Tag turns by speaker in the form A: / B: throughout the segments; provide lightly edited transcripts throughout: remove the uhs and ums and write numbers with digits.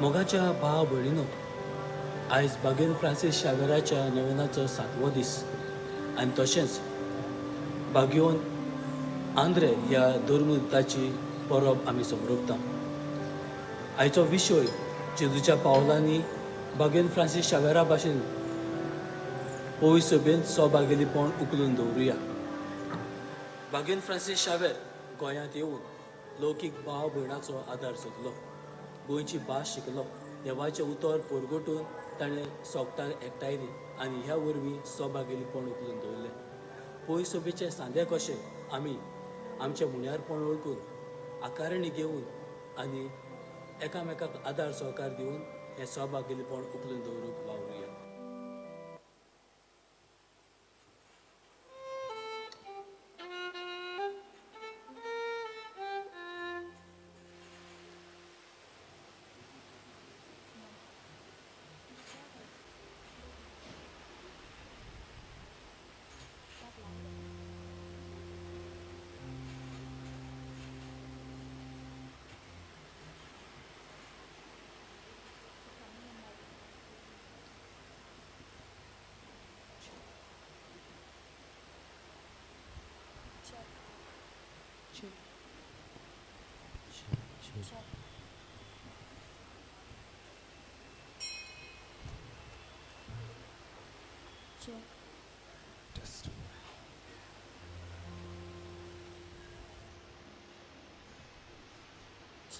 A: मोगाच्या भाव भयणीनो, आयज बागेन फ्रांसीस शावेराच्या नोवेनाचो सातवो दीस आनी तशेंच बागयोन आंद्रे ह्या धर्मदूताची परब आमी समरोपता. आयचो विशय जेजूच्या पावलांनी बागेन फ्रांसीस शावेरा भाशेन पवित्र सभेंत सहभागेलीपण उखलून दवरुया. बागेन फ्रांसीस शावेर गोंयांत येवन लौकीक भाव भयणाचो आदार सोदलो, गोंयची भास शिकलो, देवाचें उतर परगटून ताणें सोगटाक एकठांयली आनी ह्या वरवीं सहभागेलीपण उखलून दवरलें. पवित्र सभेचे सांदे कशे आमी आमचें मुण्यारपण वळखून आकारणी घेवन आनी एकामेकाक आदार सहकार दिवन हें सहभागेलीपण उखलून दवरूंक वावरुया.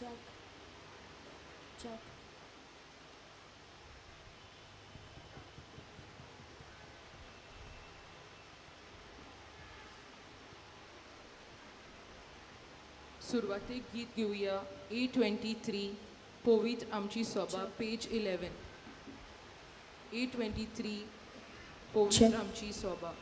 B: Check. Check.
C: सुरवातेक गीत घेवया A23 पवित्र आमची सभा, पेज 11. A23 पवित्र आमची सभा.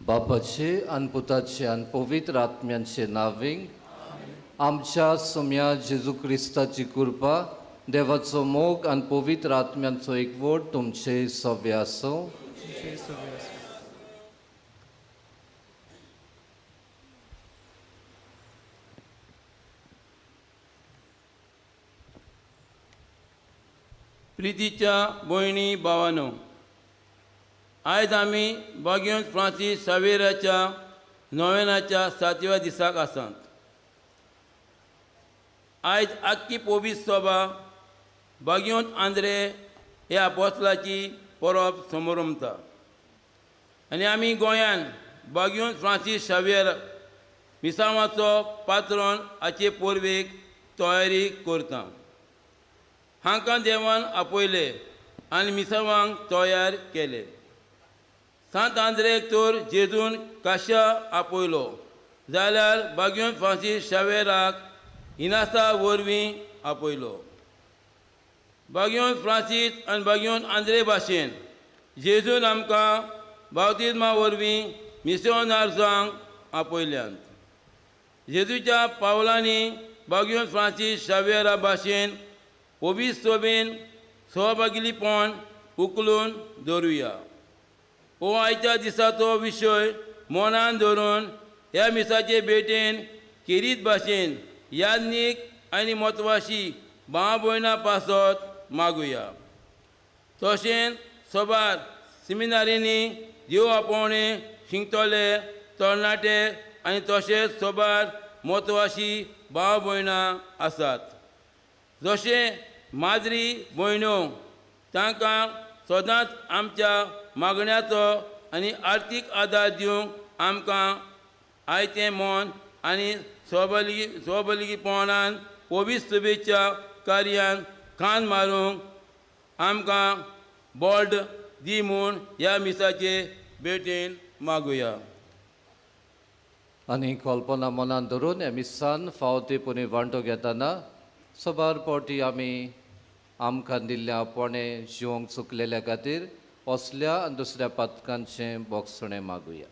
D: बापाचे आनी पुताचे आनी पवित्र आत्म्यांचे नावींग आमच्या सोम्या जेजू क्रिस्ताची कृपा, देवाचो मोग आनी पवित्र आत्म्यांचो एकवट तुमचे सव्य आसूं.
E: प्रितीच्या भयणी भावानो, आयज आमी बागयोन फ्रांसीस सावेराच्या नोवेनाच्या सातव्या दिसाक आसात. आयज आख्खी पवित्र सभा बागयोन आंद्रे ह्या आपोस्लाची परब समोरमता आनी आमी गोंयान बागयोन फ्रांसीस शावेर मिसांवाचो पात्रोन हाचे परबेक तयारी करता. हांकां देवान आपयले आनी मिसांवांक तयार केले. सांत आंद्रेक तर जेजून काश्या आपयलो जाल्यार बागयोन फ्रांसीस शावेराक इनासा वरवीं आपयलो. बागयोन फ्रांसीस आनी बागयोन आंद्रे भाशेन जेजून आमकां बावतिज्मा वरवीं मिसियोनार्सांक आपयल्यात. जेजूच्या पावलांनी बागयोन फ्रांसीस शावेरा भाशेन ओबीस सोबेन सहभागीपण उखलून दवरुया. हो आयच्या दिसाचो विशय मनान धरून ह्या मिसाचे भेटेन खेरीत भाशेन याज्ञीक आनी म्हत्वाशी भाव भयणां पासत मागुया. तशेंच सबार सिमिनारींनी देव आपोवणे शिंकतले तरणाटे आनी तशेंच सबार म्हत्वाशी भाव भयणां आसात. जशें माद्री भयण्यो तांकां सदांच आमच्या मागण्याचो आनी आर्थीक आदार दिवंक आमकां आयतें मन आनी स्वबलिगीपणान पवित्र शुभेच्छा कार्यान खान मारूंक आमकां बोल्ड दी म्हूण ह्या मिसाचे भेटेन मागुया.
D: आनी कल्पना मनान धरून ह्या मिसान फावो ते पुणी वांटो घेतना सबार पावटी आमी आमकां दिल्ल्या आपोवणें जिवंक चुकलेल्या खातीर असल्या आनी दुसऱ्या पातकांचें बोगसणें मागुया.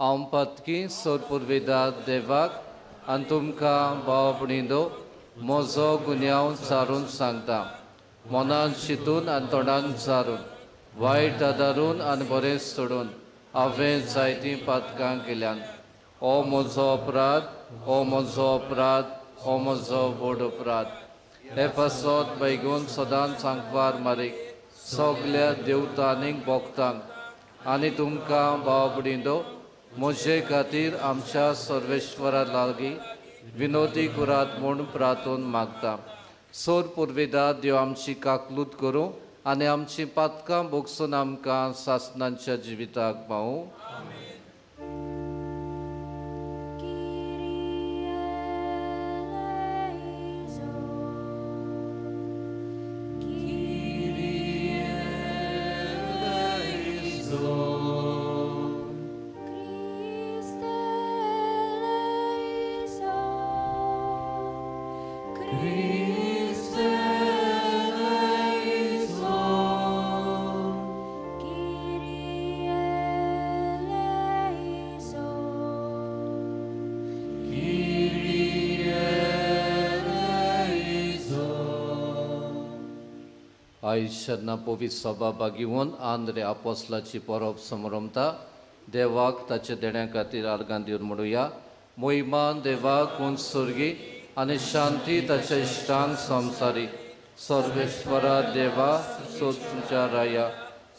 D: हांव पातकी सोरपुर्वेदा देवाक आनी तुमकां भाव भयणींनो म्हजो गुन्यांव सारून सांगता. मनान चिंतून आनी तोंडान सारून वायट आदारून आनी बरें सोडून हांवें जायतीं पातकां केल्यान. हो म्हजो अपराध, हो म्हजो अपराध, हो म्हजो व्हड अपराध. हे पासत बैगून सदांच सांकवार मारीक सगल्या देवतांनीक भोगतांक आनी तुमकां भाव भयणींनो म्हजे खातीर आमच्या सर्वेश्वरा लागीं विनोदी कुरात म्हूण प्रार्थून मागता. सोर पुर्वेदा देव आमची काकलूत करूं आनी आमची पातकां भोगसून आमकां सासनांच्या जिविताक पावूं. आयज पवित्र सभा बागीवन आंद्रे आपोसलाची परब समरमता. देवाक ताचे देण्या खातीर आर्गां दिवन म्हणुया. मोहिमान देवाक उंच सुर्गी आनी शांती ताच्या इश्टांक संवसारी. सर्वेश्वरा देवा सोदच्या राया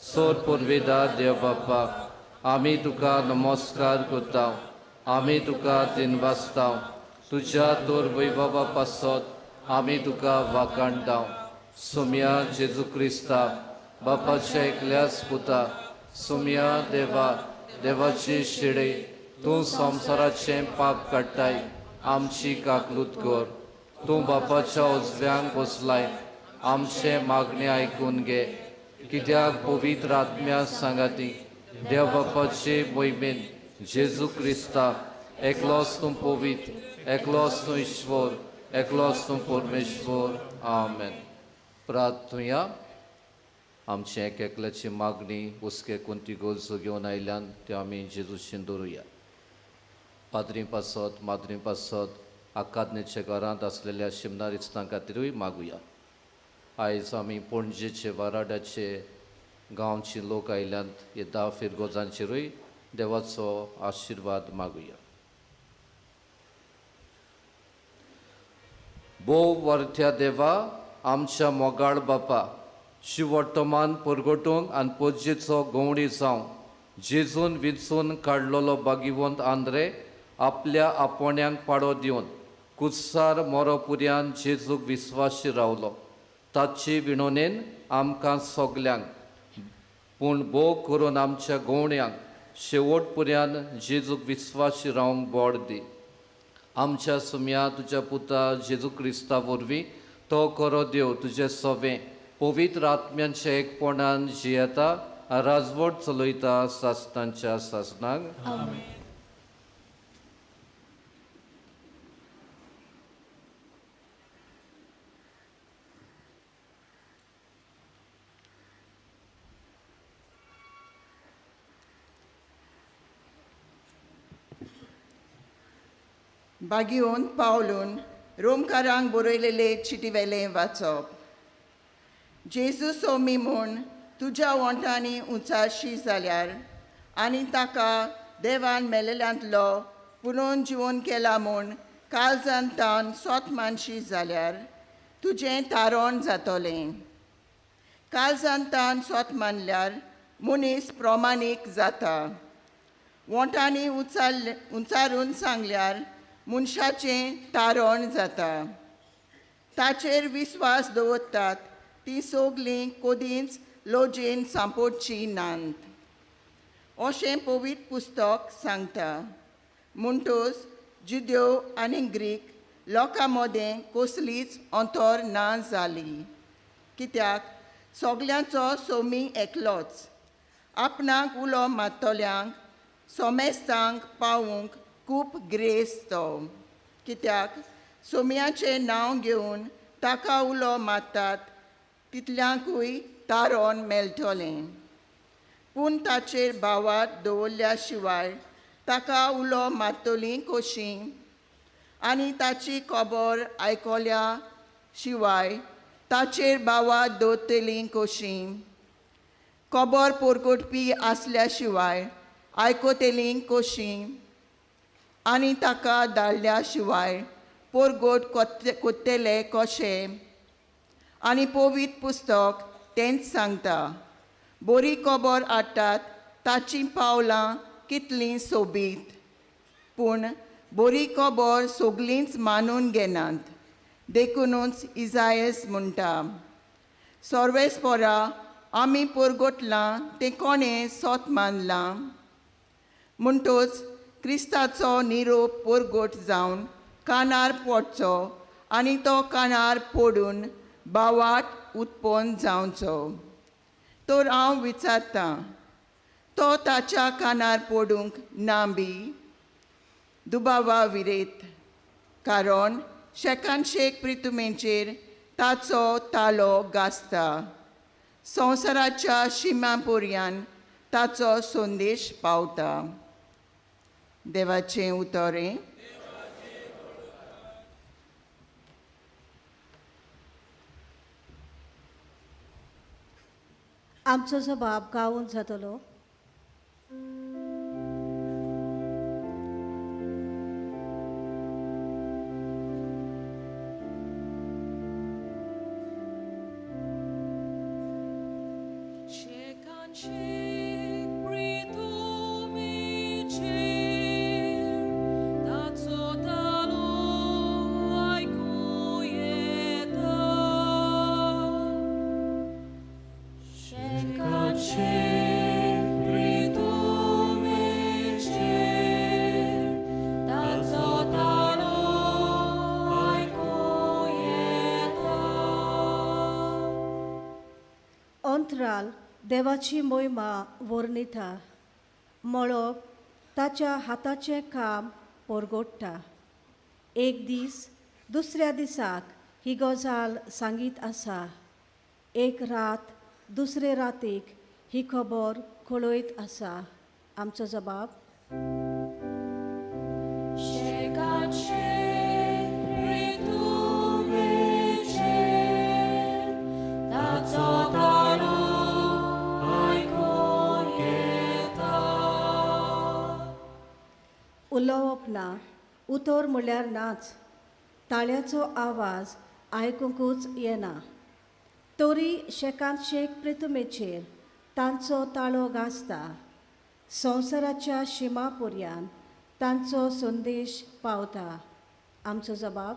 D: सोर पुर्वेदा देव बाप्पा आमी तुका नमस्कार करता, आमी तुका दिनवासता. तुज्या तोर वैभवा पासत आमी तुका वाखाणटा. सुम्या जेजू क्रिस्ता बापाच्या एकल्याच पुता सुम्या देवा देवाची शिडे तूं संवसाराचें पाप काडटाय आमची काकलूत कर. तूं बापाच्या उजव्यांक बसलाय आमचें मागणें आयकून घे. कित्याक पवित्र आत्म्या सांगाती देव बापाचे मोहिमेन जेजू क्रिस्ता एकलोच तूं पवित्र, एकलोच तूं ईश्वर, एकलोच तूं परमेश्वर. आमेन. प्रार्थुया. आमची एक एकल्याची मागणी हुस्के कोणती गरजो घेवन आयल्यान त्यो आमी जेजूशीन दवरुया. पाद्री पासत माद्री पासत आकादनेच्या घरांत आसलेल्या शिमनारिस्तां खातीरूय मागुया. आयज आमी पणजेचे वाराड्याचे गांवचे लोक आयल्यात हे 10 फिरगोजांचेरूय देवाचो आशिर्वाद मागुया. भोव वरत्या देवा आमच्या मोगाळ बापा शिवर्तमान परगटूंक आनी पोजेचो गवणी जावं जेजून विंचून काडलेलो बागिवंत आंद्रे आपल्या आपोवण्यांक पाडो दिवन कुत्सार मोरोपुर्यान जेजूक विस्वाशी रावलो. ताची विणोनेन आमकां सगल्यांक पूण भोग करून आमच्या गवण्यांक शेवट पुर्यान जेजूक विस्वाशी रावंक बोड दी. आमच्या सुम्या तुज्या पुता जेजू क्रिस्ता वरवीं तो करो देव तुजें सवें पवित्र आत्म्यांचे एकपणान जियेता राजवट चलयता सासनांच्या सासनाक.
F: बागियोन पावलून रोमकारांक बरयलेले चिटीवेलें वाचप. जेजू सोमी म्हूण तुज्या वोंठांनी उंचाशी जाल्यार आनी ताका देवान मेलेल्यांतलो पुनोवन जिवन केला म्हूण काळजान तावन सोत मानशी जाल्यार तुजें तारण जातलें. काळजान तावन सोत मानल्यार मनीस प्रमाणीक जाता. वोंठांनी उंचारून सांगल्यार मनशाचें तारण जाता. ताचेर विस्वास दवरतात ती सगळीं कदींच लजेन सांपोडची नात अशें पवित्र पुस्तक सांगता. म्हणटच जुदेव आनी ग्रीक लोकां मदें कसलीच अंतर ना जाली, कित्याक सगल्यांचो सोमी एकलोच. आपणाक उलो मारतल्यांक सोमेस्तांक पावूंक खूब ग्रेस तो, कित्याक सोम्याचें नांव घेवन ताका उलो मारतात तितल्यांकूय तारण मेळटलें. पूण ताचेर भावात दवरल्या शिवाय ताका उलो मारतलीं कशीं आनी ताची खबर आयकल्या शिवाय ताचेर भावात दवरतलीं कशीं? खबर पोरकोटपी आसल्या शिवाय आयकतलीं कशीं? आनी ताका धाडल्या शिवाय पोरगोट कोत्तेले कशें? आनी पवित्र पुस्तक तेंच सांगता, बरी खबर हाडटात ताचीं पावलां कितलीं सोबीत, पूण बरी खबर सगळींच मानून घेनात. देखुनूच इजायस म्हणटा, सर्वेस्परा आमी पोरगोटलां तें कोणें सोत मानलां? म्हणटच क्रिस्ताचो निरोप पोरगोट जावन कानार पडचो आनी तो कानार पडून भावाट उत्पन्न जावचो. तर हांव विचारतां, तो ताच्या कानार पडूंक ना बी? दुबावा विरेत, कारण शेकान शेक प्रितुमेचेर ताचो तालो गाजता. संवसाराच्या शिमा पर्यान ताचो संदेश पावता. देवाचें उतर.
G: आमचो जबाब गावून जातलो. अंतराल देवाची मोहिमा वर्णिता, मळब ताच्या हाताचें काम परगोडटा. एक दीस दुसऱ्या दिसाक ही गजाल सांगीत आसा, एक रात दुसरे रातीक ही खबर कळयत आसा. आमचो जबाब. उलोवप ना, उतर म्हळ्यार नाच, ताळ्याचो आवाज आयकुंकूच येना. तरी शेकान शेक प्रितुमेचेर तांचो ताळो गाजता. संवसाराच्या शिमा पर्यान तांचो संदेश पावता. आमचो जबाब.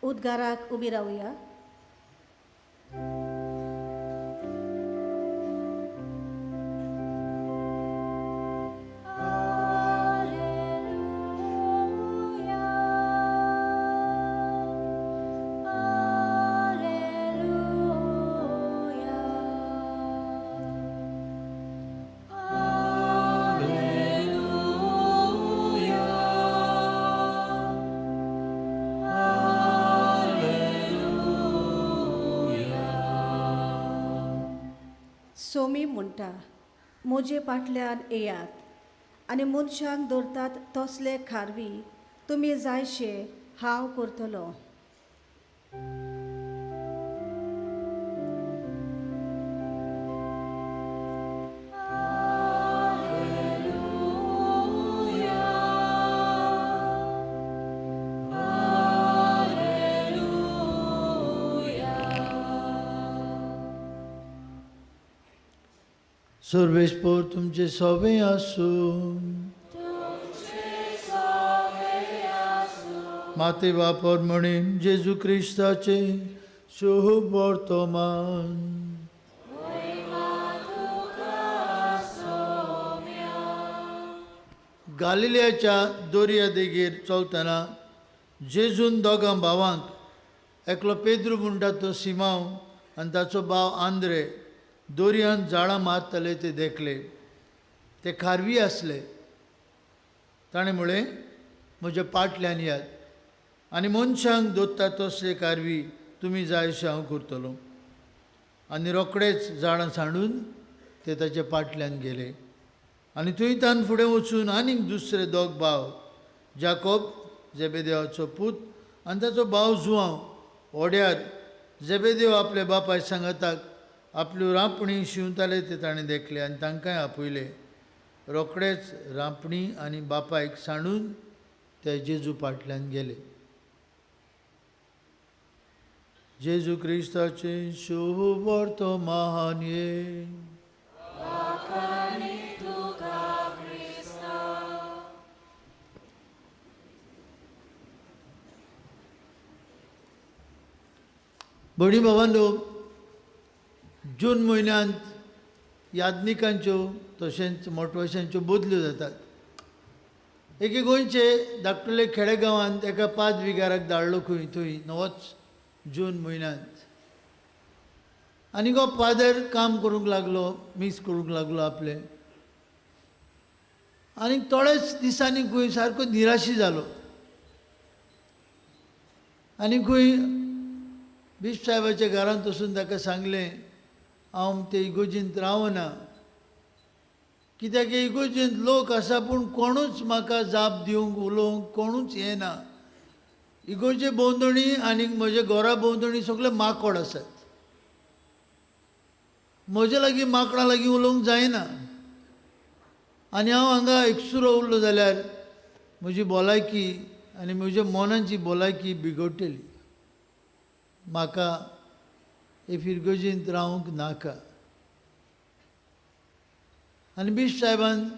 G: उद्गाराक उबी रावया. सोमी म्हणटा, म्हजे फाटल्यान येयात आनी मनशांक दवरतात तसले खारवी तुमी जायशे हांव करतलो.
H: सर्वेस्पोर तुमचे सोबे आसूं. माते बापर म्हणून जेजू क्रिस्ताचे शुभ वर्तमान. गालिलियाच्या दर्या देगेर चलतना जेजून दोगां भावांक, एकलो पेद्रू म्हणटा तो सिमांव आनी ताचो भाव आंद्रे, दोरयान जाळां मारतले ते देखले. ते खारवी आसले. ताणें म्हळें, म्हज्या पाटल्यान यात आनी मनशांक दोत्ता तसले कारवी तुमी जाय अशें हांव करतलो. आनी रोखडेच जाळां सांडून ते ताच्या पाटल्यान गेले. आनी थंय तान फुडें वचून आनीक दुसरे दोग भाव, जाकोब जेबेदेवाचो पूत आनी ताचो भाव जुआंव, ओड्यार जेबेदेव आपल्या बापाय सांगाताक आपल्यो रांपणी शिंवताले ते ताणें देखले आनी तांकांय आपयले. रोखडेच रांपणी आनी बापायक सांडून ते जेजू पाटल्यान गेले. जेजू क्रिस्ताचें शुभ वर्तमान. भयणी भावांनो, जून म्हयन्यांत याज्ञिकांच्यो तशेंच मोटवाशांच्यो बदल्यो जातात. एके गोंयचे धाकटुले खेडेगांवांत एका 5 विगाराक धाडलो खंय थंय नवोच जून म्हयन्यांत. आनी गो फादर काम करूंक लागलो, मीस करूंक लागलो आपलें. आनी थोड्याच दिसांनी खंय सारको निराशी जालो आनी खंय बिश्प साहेबाच्या घरांत वचून ताका सांगलें, हांव ते इगोर्जींत रावना, कित्याक इगोर्जींत लोक आसा पूण कोणूच म्हाका जाप दिवंक उलोवंक कोणूच येना. इगोर्जे भोंवतणी आनी म्हज्या घरा भोंवतणी सगळे माकोड आसात. म्हजे लागीं माकडां लागीं उलोवंक जायना आनी हांव हांगा एकसुरो उरलो जाल्यार म्हजी भलायकी आनी म्हज्या मनाची भलायकी बिगडटली. म्हाका हे फिरगर्जींत रावंक नाका. आनी बिश्प साहेबान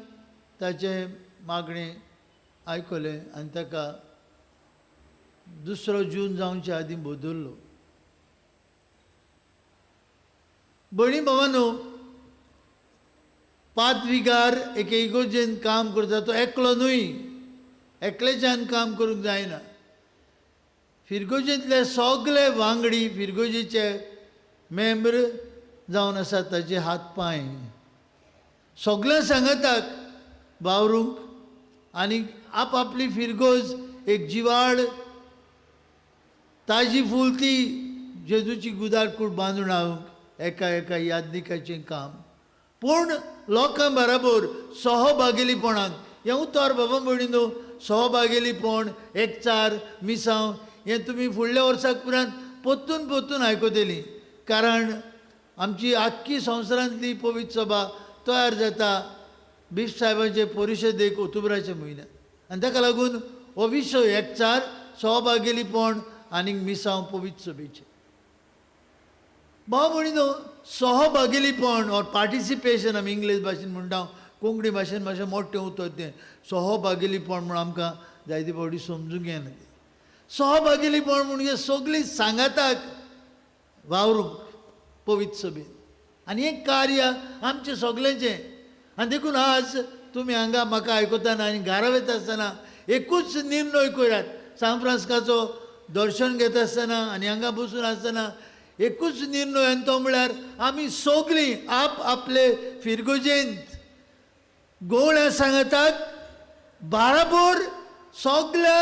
H: ताचें मागणें आयकलें आनी ताका 2 जून जावचे आदीं बदल्लो. भयणी भावांनो, 5 विगार एके इगोर्जेन काम करता तो एकलो न्हय, एकलेच्यान काम करूंक जायना. फिरगोजेंतले सगळे वांगडी फिरगोजेचे मेंबर जावन आसात, ताचे हात पांय सगळ्या सांगाताक वावरूंक आनी आपआपली फिरगोज एक जिवाळ ताजी फुलती जेजूची गुदारकूट बांदून हाडूंक एका एका याज्ञिकाचें काम. पूण लोकां बराबर सहभागेलीपणान हें उतर बाबा भयणीनो, सहभागेलीपण, एकचार, मिसांव हें तुमी फुडल्या वर्साक पुरान परतून परतून आयकतलीं. कारण आमची आख्खी संवसारांतली पवित्र सभा तयार जाता बिश्प साहेबांचे परिशदेक ऑक्टोबराच्या म्हयन्यांत. आनी ताका लागून हो विशय एकचार, सहभागेलीपण आनी मिसांव पवित्र सभेचें. भाव भयणीनो, सहभागेलीपण ऑर पार्टिसिपेशन आमी इंग्लीश भाशेन म्हणटा, कोंकणी भाशेन मातशें मोठें उतर तें सहभागेलीपण म्हूण आमकां जायते फावटी समजूंक येना. सहभागेलीपण म्हणजे सगळीं सांगाताक वावरूंक पवित्र सभेन आनी हें कार्य आमचें सगल्यांचें. आनी देखून आज तुमी हांगा म्हाका आयकतना आनी घरा वयता आसतना एकूच निर्णय करात. सांत फ्रांस्काचो दर्शन घेता आसतना आनी हांगा बसून आसतना एकूच निर्णय, आनी तो म्हळ्यार आमी सगळीं आप आपले फिरगोजेंत गोवळ्या सांगाताक बाराबोर सगळ्या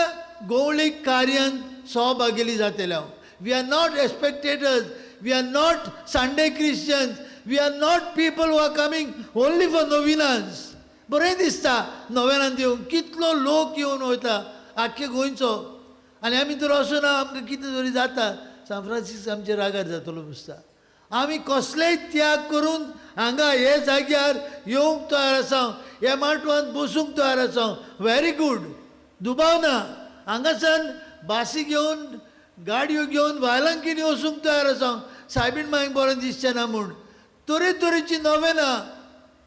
H: गोवळीक कार्यांत सहभागेली जातले. We are not spectators, we are not Sunday Christians, We are not people who are coming only for novenas. बरें दिसता नोवेनान येवन, कितलो लोक येवन वयता आख्खे गोंयचो. आनी आमी तर वचना, आमकां कितें तरी जाता. सांत फ्रांसीस आमचे रागार जातलो दिसता. आमी कसलेय त्याग करून हांगा हे जाग्यार येवंक तयार आसा, ह्या माटवांत बसूंक तयार आसा. व्हेरी गूड, दुबाव ना. हांगासान बासी घेवन, गाडयो घेवन वायलांकीनी वचूंक तयार आसा, सायबीण मांयक बरें दिसचें ना म्हूण. तरेतरेची नोवेनां,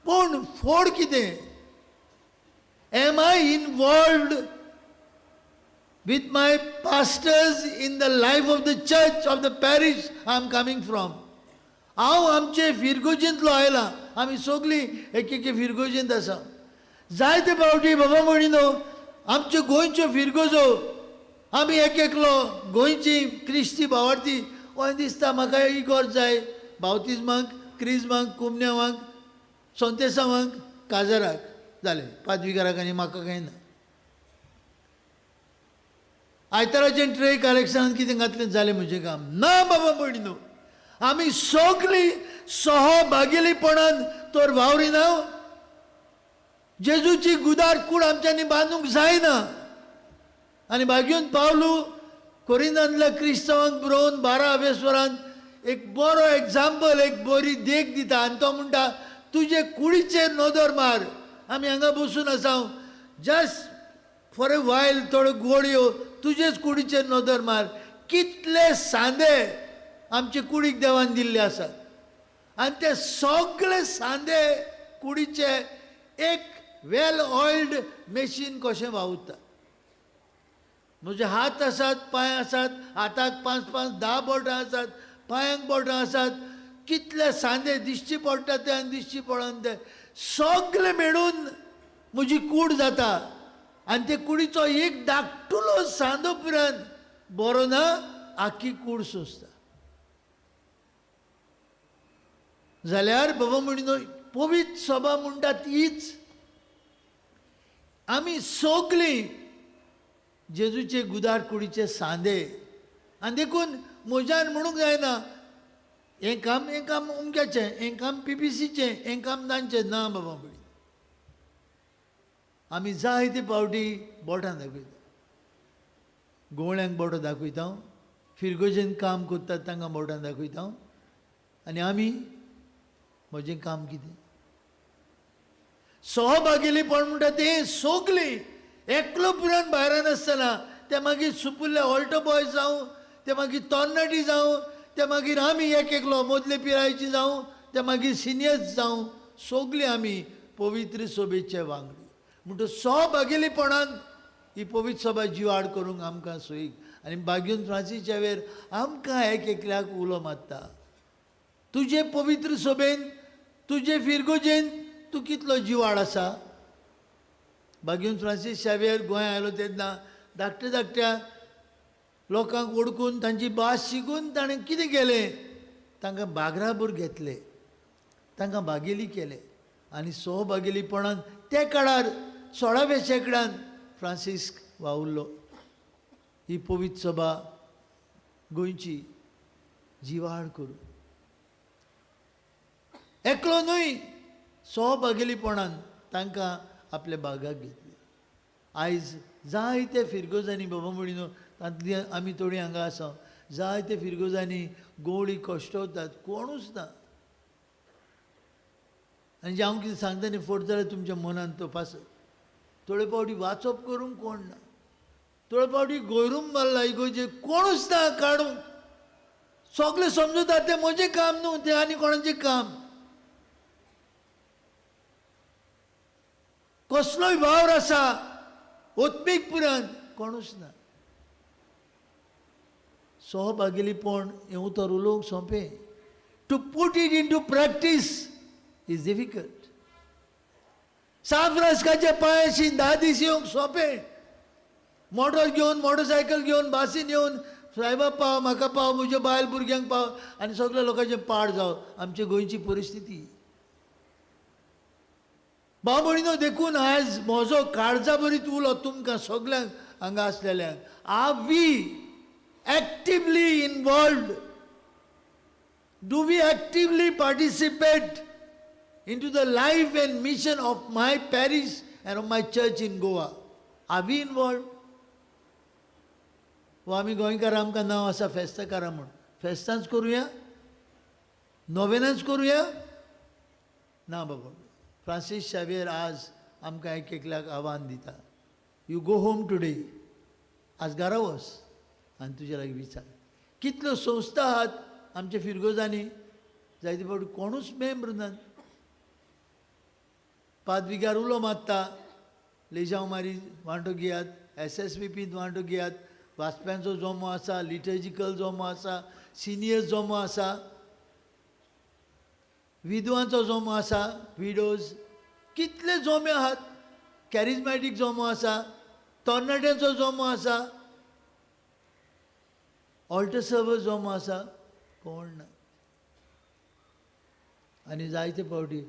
H: पूण फोड कितें? Am I involved with my pastors in the life of the church of the parish I am coming from? हांव आमचे फिरगोजींतलो आयला, आमी सगळीं एक एके फिरगोजींत आसा. जायते फावटी बाबा म्हणिनो आमच्यो गोंयच्यो फिरगोजो, आमी एक एकलो गोंयची क्रिस्ती भावार्थी वय दिसता म्हाका इगोर्ज जाय, बावतिज्माक, क्रिज्माक, कुमन्यावाक, सोंतेसांवाक, काजराक जालें, पादविगाराक, आनी म्हाका कांय ना. आयताराचें ट्रे कलेक्शनान कितें घातलें, जालें म्हजें काम. ना बाबा भयणीनो, आमी सगळीं सहभागीपणान तर वावरिना. जेजूची गुदार कूड आमच्यांनी बांदूंक जायना. आनी बागेवन पावलू कोरिंदांतल्या क्रिस्तांवांक बरोवन 12 वेसवरान एक बरो एग्जाम्पल, एक बरी देख दिता. आनी तो म्हणटा, तुजे कुडीचेर नदर मार. आमी हांगा बसून आसा, जस्ट फॉर ए वायल थोड्यो गोळयो, तुजेच कुडीचेर नदर मार. कितले सांदे आमचे कुडीक देवान दिल्ले आसात, आनी ते सगळे सांदे कुडीचे एक वेल ऑयल्ड मॅशीन कशें वावुरता. म्हजे हात आसात, पांय आसात, हाताक 5 5 10 बोटां आसात, पांयांक बोटां आसात, कितले सांदे दिश्टी पडटा ते आनी दिश्टी पडना ते सगळे मेळून म्हजी कूड जाता. आनी ते कुडीचो एक धाकटुलो सांदो पुरान बरो ना, आख्खी कूड सोंसता. जाल्यार बाबा म्हणिनो पवित्र सभा म्हणटा तीच. आमी सगळीं जेजूचे गुदार कुडीचे सांदे. आनी देखून म्हज्यान म्हणूंक जायना हें काम, हें काम अमक्याचें, हें काम पीपीसीचें, हें काम तांचें. ना बाबा म्हणी, आमी जायते फावटी बोटां दाखयता, गोवळ्यांक बोटां दाखयता, फिरगोजेन काम करतात तांकां बोटां दाखयता. आनी आमी म्हजें काम कितें? सहभागीपण म्हणटा तें सगळीं एकलो पुरान भायरान आसतना, ते मागीर सुपुल्ले ऑल्टो बॉय जावं, ते मागीर तरणाटी जावं, ते मागीर आमी एक एकलो मदले पिरायेची जावं, ते मागीर सिनियर्स जावं, सगळीं आमी पवित्र सभेचे वांगडी. म्हणटच सहभागीपणान ही पवित्र सभा जिवाड करूंक आमकां सोयीक. आनी बागेवन फ्रांसीस शावेर आमकां एक एकल्याक उलो मारता, तुजे पवित्र सभेन, तुजे फिरगोजेन तूं कितलो जिवाड आसा. बागेवन फ्रांसीस शावेर गोंया आयलो तेन्ना धाकट्या धाकट्या लोकांक वळखून तांची भास शिकून ताणें कितें केलें, तांकां बागराबर घेतले, तांकां बागेली केले. आनी सहभागीपणान त्या काळार 16व्या शेंकड्यान फ्रांसीस्क वावुरलो. ही पवित्र सभा गोंयची जिवाळ करून एकलो न्हय, सहभागीपणान तांकां आपल्या बागाक घेतले. आयज जायते फिरगोजांनी बाबा म्हणिनो, तांतली आमी थोडीं हांगा आसा, जायते फिरगोजांनी गोवळी कश्टवतात, कोणूच ना. आनी जें हांव कितें सांगता न्ही फट जाल्यार तुमच्या मनान तपासत. थोडे फावटी वाचप करूंक कोण ना, थोडे फावटी गोयरूम मारला इगोजे, कोणूच ना काडूंक. सगळे समजतात तें म्हजें काम न्हू, तें आनी कोणाचें काम. कसलोय वावर आसा ओत्मीक पुरान, कोणूच ना. सहभागीपण हें उतर उलोवंक सोंपें, to put it into practice is difficult. सांत फ्रांसिस्काच्या पांयाशी 10 दीस येवंक सोंपें, मोटर घेवन, मोटरसायकल घेवन, बासीन येवन, सायबा पाव, म्हाका पाव, म्हज्या बायल भुरग्यांक पाव, आनी सगळ्या लोकांचें पाड जावं. आमची गोंयची परिस्थिती भाव भयणीनो, देखून आयज म्हजो काळजा बरीत उलो तुमकां सगल्यांक हांगा आसलेल्यांक, are we actively involved Do we actively participate into the life and mission of my parish and of my church in Goa? Are we involved? वो आमी गोंयकार आमकां नांव आसा फेस्ताकारां म्हूण. फेस्तांच करुया, नोवेनांच करुया? ना बाबा. फ्रांसीस शावियर आज आमकां एक एकल्याक आव्हान दिता. You go home today, आज घरा वच आनी तुज्या लागीं विचार. कितल्यो संस्था आहात आमच्या फिरगोजांनी, जायते फावटी कोणूच मेंबर नात. पादविगार उलो मारता, लेजांव मारी वांटो घेयात, एस एस बी पींत वांटो घेयात, वाचप्यांचो जमो आसा, लिटर्जिकल जमो आसा, सिनियर जमो आसा, विधवांचो जमो आसा, विडोज, कितले जमे आहात, कॅरिजमॅटीक जमो आसा, तरणाट्यांचो जमो आसा, ऑल्टर सर्वर जमो आसा, कोण ना. आनी जायते फावटी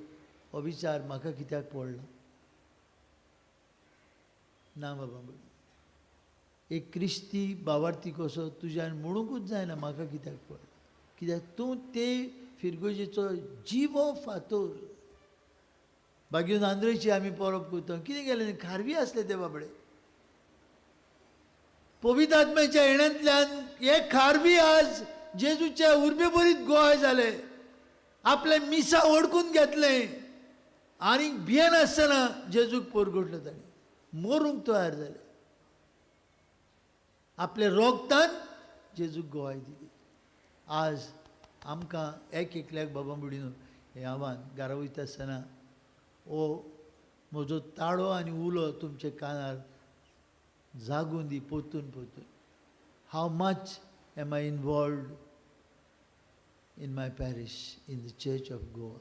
H: हो विचार म्हाका कित्याक पडलो ना बाबा. एक क्रिस्ती बावार्थी कसो तुज्यान म्हणूंकूच जायना म्हाका कित्याक पडलो, कित्याक तूं ते फिरगोजेचो जिवो फातोर. बागीन आंद्रेची आमी परब करता, कितें केलें, खारवी आसले ते बाबडे. पवित्र आत्म्याच्या येण्यांतल्यान हे खारवी आज जेजूच्या उर्बेभरीत गोवाय जाले, आपलें मिसा ओडकून घेतलें आनी भियेनासतना जेजूक परगटलो. ताणें मरूंक तयार जाले, आपल्या रोगतान जेजूक गोवाय दिली. आज आमकां एक एकल्याक बाबा बुडीन हें आव्हान घरा वयता आसतना हो म्हजो ताळो आनी उलो तुमच्या कानार जागून दी परतून परतून. How much am I involved in my parish, in the church of Goa?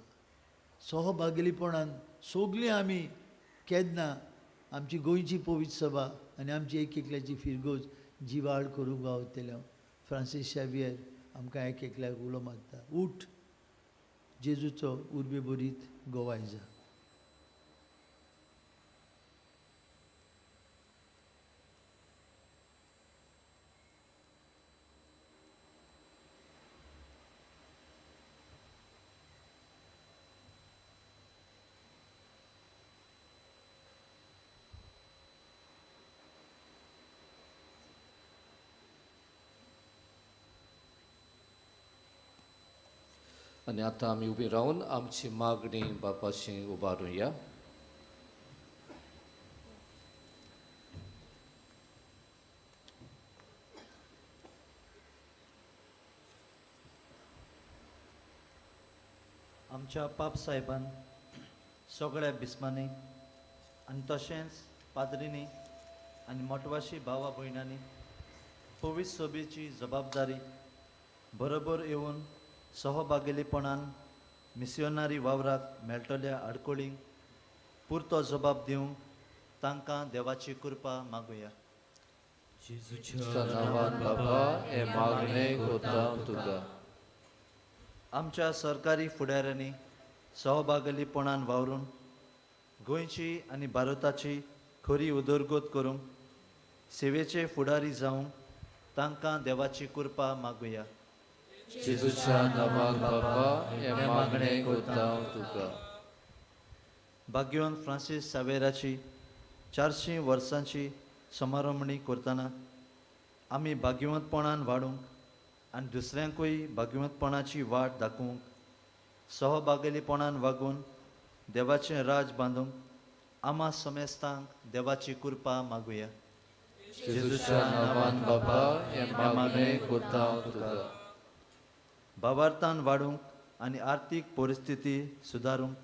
H: सहभागीपणान सगळीं आमी केन्ना आमची गोंयची पवित्र सभा आनी आमची एक एकल्याची फिरगोज जिवाळ करूंक गावतले. फ्रांसीस शावियर आमकां एक एकल्याक उलो मारता, उठ, जेजूचो उर्बे भरीत गोवाय जा.
D: आनी आतां आमी उबी रावन आमची मागणी बापाशी उबारुया.
I: आमच्या पाप साहेबान सगळ्या बिस्मांनी आनी तशेंच पाद्रींनी आनी मोटवाशी भावा भयणांनी पवित्र सभेची जबाबदारी बरोबर येवन सहभागीपणान मिसियोनारी वावराक मेळटल्या आडकोळींक पुरतो जबाब दिवंक तांकां देवाची कृपा मागुया.
D: जेजूच्या नांवान बाबा हे मागणें करता तुका.
I: आमच्या सरकारी फुडाऱ्यांनी सहभागीपणान वावरून गोंयची आनी भारताची खरी उदरगत करूंक सेवेचे फुडारी जावंक तांकां देवाची कृपा मागुया.
D: जेजूच्या नांवान बाबा हे मागणें करता तुका.
I: भाग्यवंत फ्रांसीस सावेराची 400 वर्सांची समारंभणी करतना आमी भाग्यवंतपणान वाडूंक आनी दुसऱ्यांकूय भाग्यवंतपणाची वाट दाखोवंक सहभागीपणान वागून देवाचें राज बांदूंक आमा समेस्तांक देवाची कृपा मागुया.
D: जेजूच्या नांवान बाबा हे मागणें करता तुका.
I: भावार्थान वाडूंक आनी आर्थीक परिस्थिती सुदारूंक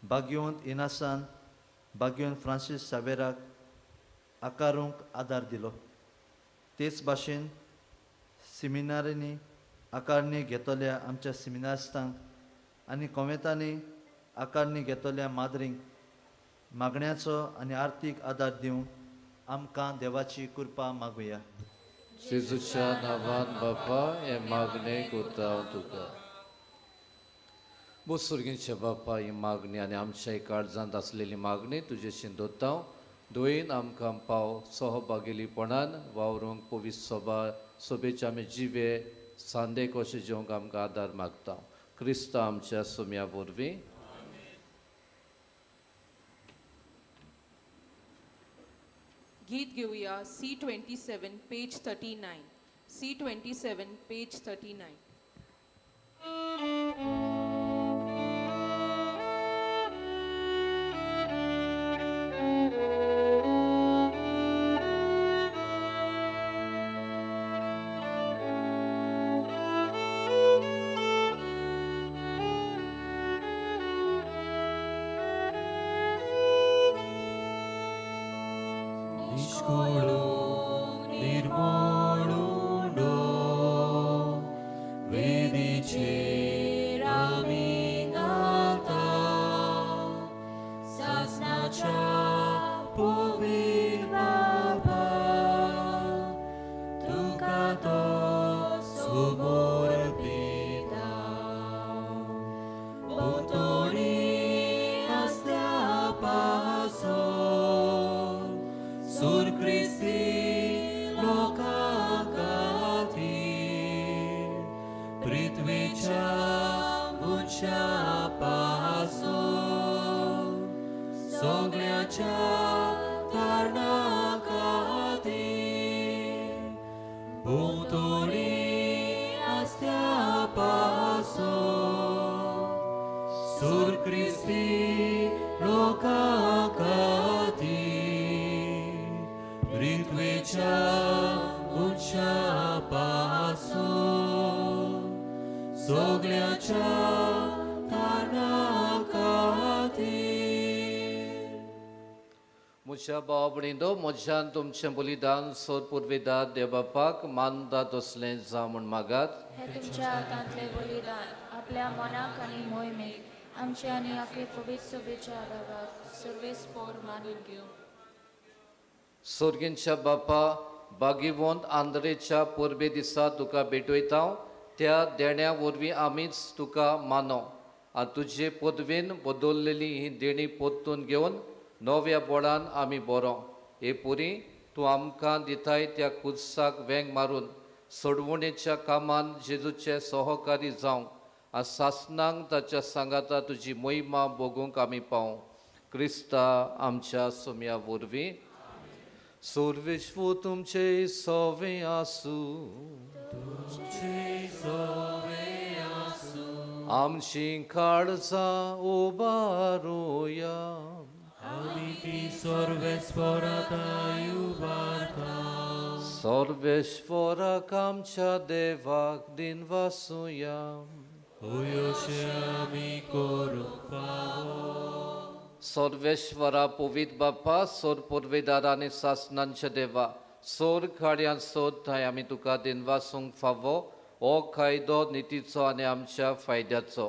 I: भाग्यवंत इनासान भाग्यवंत फ्रांसीस सावेराक आकारूंक आदार दिलो. तेच भाशेन सिमिनारींनी आकारणी घेतल्या आमच्या सिमिनारिस्तांक आनी कोवेंतांनी आकारणी घेतल्या माद्रींक मागण्याचो आनी आर्थीक आदार दिवंक आमकां देवाची कृपा मागुया.
D: जेजूच्या नांवान बापा हे मागणें करता तुका. बोसुर्गींच्या बापा ही मागणी आनी आमच्या काळजांत आसलेली मागणी तुजेशी दवरता. दोयीन आमकां पाव सहभागीपणान वावरूंक पवित्र सभा सभेचे आमी जिवे सांदे कशें जेवंक आमकां आदार मागता. क्रिस्ता आमच्या सुम्या वरवीं.
C: गीत घेवया C27 page 39. C27 page 39.
D: म्हज्या भाव भयणींनो, म्हज्यान तुमचें बलिदान सोद पुर्वेदार देवबापाक मानता तसलें जावं म्हूण मागात.
B: हे तुमच्या हातांतलें बलिदान आपल्या मनाक आनी मोहिमेक आमचे आनी आपले पवित्र सभेच्या देवाक सर्वेस्पोर मानून घेवं.
D: सोर्गींच्या बापा, बागीवंत आंद्रेच्या परबे दिसा तुका भेटयता, त्या देण्या वरवीं आमीच तुका मानो आनी तुजे पदवेन बदललेली ही देणी परतून घेवन नव्या बोडान आमी बरो. हे पुरी तूं आमकां दिताय त्या कुर्साक वेंग मारून सोडवणेच्या कामान जेजूचे सहकारी जावंक आनी सासनांक ताच्या सांगाता तुजी महिमा भोगूंक आमी पावूं. क्रिस्ता आमच्या सुम्या वरवीं. सर्वेश्वर तुमचे सवे आसूं. आमची काळजां उबारुया. सर्वेश्वराक आमच्या देवाक दिनवासुया. सर्वेश्वरा पवित्र बापा, सोर पुर्वेदार आनी सासनांच्या देवा, सोर खाड्यान सोद थंय आमी तुका दिनवासूंक फावो हो कायदो नितीचो आनी आमच्या फायद्याचो.